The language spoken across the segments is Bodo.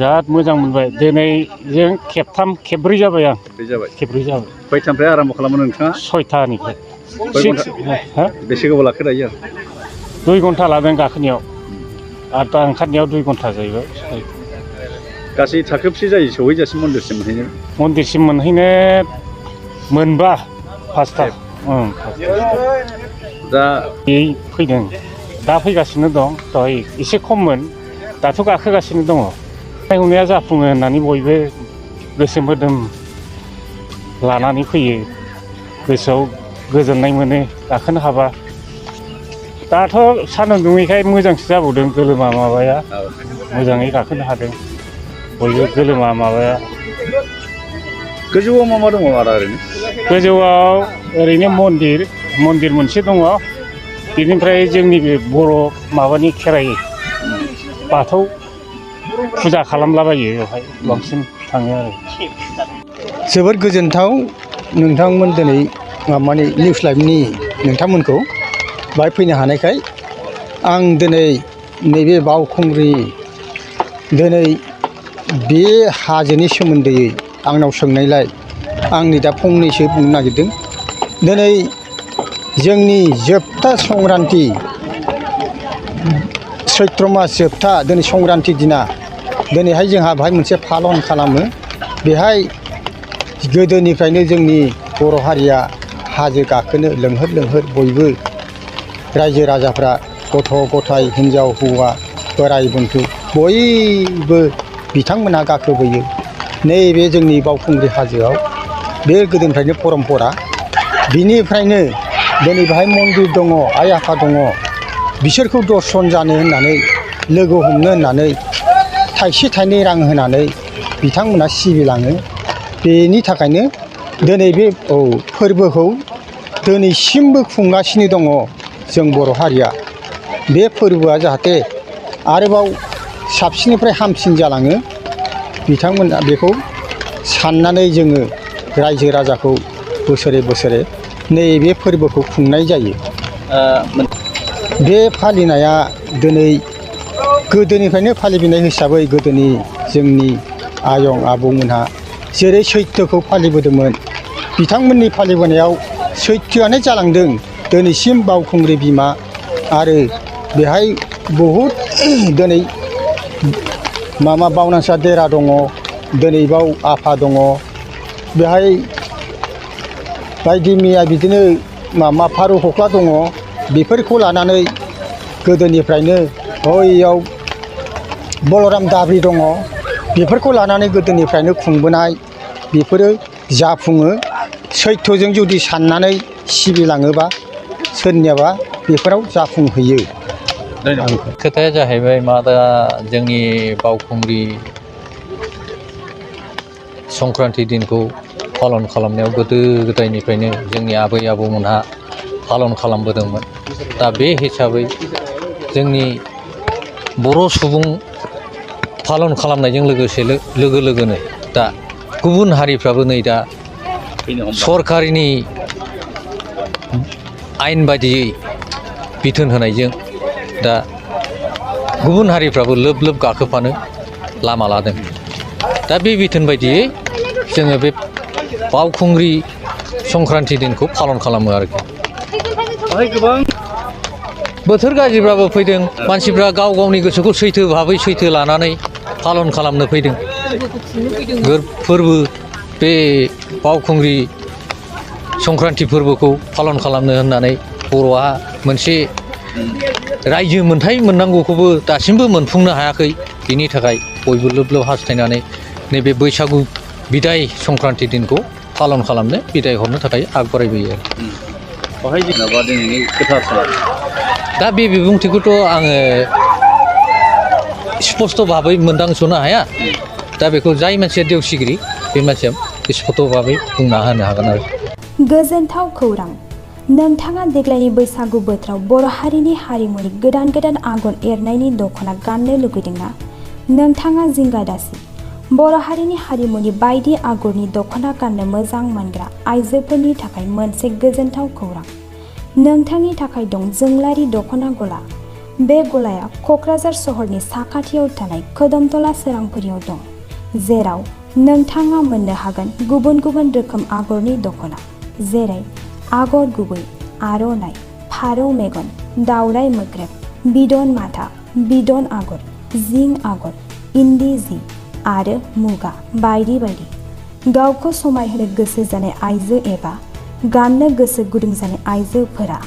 बिराद मोजां मोनबाय दिनै जों खेबथाम खेबब्रै जाबाय आं खेबब्रै जाबाय खयथानिफ्राय आराम्भ खालामो नोंथाङा 6टानिफ्राय बेसे गोबाव लाखो दायो 2 घन्टा लादों गाखोनायाव आरो दा ओंखारनायाव 2 घन्टा जाहैबाय गासै थाखोबसे जायो सौहैजासिम मन्दिरसिम मोनहैनो मोनबा फार्स्टआ दा फैदों दा फैगासिनो दं दहाय एसे खममोन दाथ' गाखोगासिनो दङ नायहरनाया जाफुङो होननानै बयबो गोसो मोदोम लानानै फैयो गोसोआव गोजोननाय मोनो गाखोनो हाबा दाथ' सान्दुं दुङैखाय मोजांसो जाबावदों गोलोमा माबाया मोजाङै गाखोनो हादों बयबो गोलोमा माबाया गोजौआव मा दङ आदा ओरैनो गोजौआव ओरैनो मन्दिर मोनसे दङ बेनिफ्राय जोंनि बे बर' माबानि खेराइ बाथौ फुजा खालामलाबायो बेवहाय बांसिन थाङो आरो जोबोद गोजोनथाव नोंथांमोन दिनै माने निउस लाइभनि नोंथांमोनखौ बाहाय फैनो हानायखाय आं दिनै नैबे बावखुंग्रि दिनै बे हाजोनि सोमोन्दै आंनाव सोंनायलाय आंनि दा फंनैसो बुंनो नागिरदों दिनै जोंनि जोबथा संक्रान्ति सैत्र मास जोबथा दिनै संक्रान्ति दिना दिनैहाय जोंहा बाहाय मोनसे फालन खालामो बेहाय गोदोनिफ्रायनो जोंनि बर' हारिया हाजो गाखोनो लोंहोर लोंहोर बयबो रायजो राजाफ्रा गथ' गथाय हिनजाव हौवा बोराय बेन्थ बयबो बिथांमोनहा गाखोबोयो नैबे जोंनि बावखुंग्रि हाजोआव बे गोदोनिफ्रायनो परम्परा बिनिफ्रायनो दिनै बाहाय मन्दिर दङ आइ आफा दङ बिसोरखौ दर्शन जानो होननानै लोगो हमनो होननानै थाइसे थाइनै रां होनानै बिथांमोना सिबिलाङो बेनि थाखायनो दिनै बे फोरबोखौ दिनैसिमबो खुंगासिनो दङ जों बर' हारिया बे फोरबोआ जाहाथे आरोबाव साबसिननिफ्राय हामसिन जालाङो बिथांमोना बेखौ साननानै जोङो रायजो राजाखौ बोसोरे बोसोरे नैबे फोरबोखौ खुंनाय जायो बे फालिनाया दिनै गोदोनिफ्रायनो फालिबोनाय हिसाबै गोदोनि जोंनि आयं आबौमोनहा जेरै सैथोखौ फालिबोदोंमोन बिथांमोननि फालिबोनायाव सैथोआनो जालांदों दिनैसिम बावखुंग्रि बिमा आरो बेहाय बहुद दिनै मामा बावनासा देरा दङ दिनै बाव आफा दङ बेहाय बायदि मैया बिदिनो मामा फारौ हख्ला दङ बेफोरखौ लानानै गोदोनिफ्रायनो बैयाव बलराम दाब्रि दङ बेफोरखौ लानानै गोदोनिफ्रायनो खुंबोनाय बेफोरो जाफुङो सैथोजों जुदि साननानै सिबिलाङोबा सोरनियाबा बेफोराव जाफुंहैयो खोथाया जाहैबाय मा दा जोंनि बावखुंग्रि संक्रान्ति दिनखौ पालन खालामनायाव गोदो गोदायनिफ्रायनो जोंनि आबै आबौमोनहा पालन खालामबोदोंमोन दा बे हिसाबै जोंनि बर' सुबुं पालन खालामनायजों लोगोसे लोगो लोगोनो दा गुबुन हारिफ्राबो नै दा सरकारिनि आयेन बायदियै बिथोन होनायजों दा गुबुन हारिफ्राबो लोब लोब गाखोफानो लामा लादों दा बे बिथोन बायदियै जोङो बे बावखुंग्रि संक्रान्ति दिनखौ पालन खालामो आरोखि गोबां बोथोर गाज्रिब्लाबो फैदों मानसिफ्रा गाव गावनि गोसोखौ सैथो भाबै सैथो लानानै पालन खालामनो फैदों फोरबो बे बावखुंग्रि संक्रान्ति फोरबोखौ पालन खालामनो होननानै बर'आ मोनसे रायजो मोनथाय मोननांगौखौबो दासिमबो मोनफुंनो हायाखै बिनि थाखाय बयबो लोब लोब हास्थायनानै नैबे बैसागु बिदाय संक्रान्ति दिनखौ पालन खालामनो बिदाय हरनो थाखाय आग बारायबोयो बाहाय जेनेबा दिनैनि गोथार दा बे बिबुंथिखौथ' आङो स्पष्ट भाबै मोनदांस'नो हाया दा बेखौ जाय मानसिया देवसिगिरि बे मानसिया स्पष्ट भाबै बुंना होनो हागोन आरो गोजोनथाव खौरां नोंथाङा देग्लायनि बैसागु बोथोराव बर' हारिनि हारिमुनि गोदान गोदान आगर एरनायनि दख'ना गाननो लुगैदोंना नोंथाङा जिंगा दासि बर' हारिनि हारिमुनि बायदि आगरनि दख'ना गाननो मोजां मोनग्रा आइजोफोरनि थाखाय मोनसे गोजोनथाव खौरां नोंथांनि थाखाय दं जोंलारि दख'ना गला बे गलाया क'क्राझार सहरनि साखाथियाव थानाय खोदोमतला सोरांफुरियाव दं, जेराव नोंथाङा मोननो हागोन गुबुन गुबुन रोखोम आगरनि दख'ना, जेरै आगर गुबै, आर'नाइ, फारौ मेगन, दावराइ मोख्रेब, बिदन माथा, बिदन आगर, जिं आगर, इन्दि जि आरो मुगा बायदि बायदि। गावखौ समायहोनो गोसो जानाय आइजो एबा गाननो गोसो गुदुं जानाय आइजोफोरा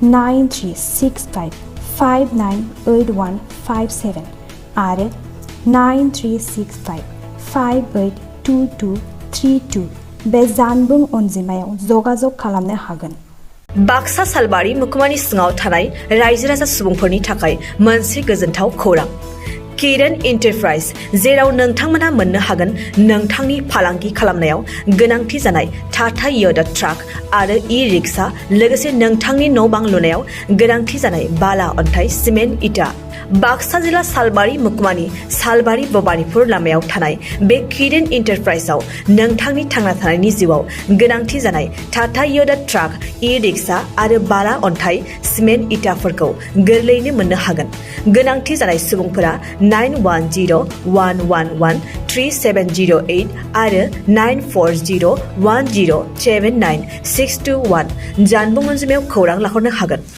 9365598157 आरो 9365582232 बे जानबुं अनजिमायाव जगाजग खालामनो हागोन। बाक्सा सालबारि मुखुमानि सिङाव थानाय रायजो राजा सुबुंफोरनि थाखाय मोनसे गोजोनथाव खौरां। किरण एन्टारप्राइज, जेराव नोंथांमोना मोननो हागोन नोंथांनि फालांगि खालामनायाव गोनांथि जानाय टाटा य'दा ट्राक आरो ई-रिक्शा, लोगोसे नोंथांनि न' बां लुनायाव गोनांथि जानाय बाला, अन्थाइ, सिमेन्ट, इटा। बाक्सा जिल्ला सालबारि मुखुमानि सालबारि भबानिपुर लामायाव थानाय बे किरण एन्टारप्राइजआव नोंथांनि थांना थानायनि जिउआव गोनांथि जानाय टाटा य'दा ट्राक, ई-रिक्शा आरो बाला, अन्थाइ, सिमेन्ट, इटाफोरखौ गोरलैयैनो मोननो हागोन। गोनांथि जानाय सुबुंफोरा 9101113708 आरो 9401079621 जानबुं अनजिमायाव खौरां लाहरनो हागोन।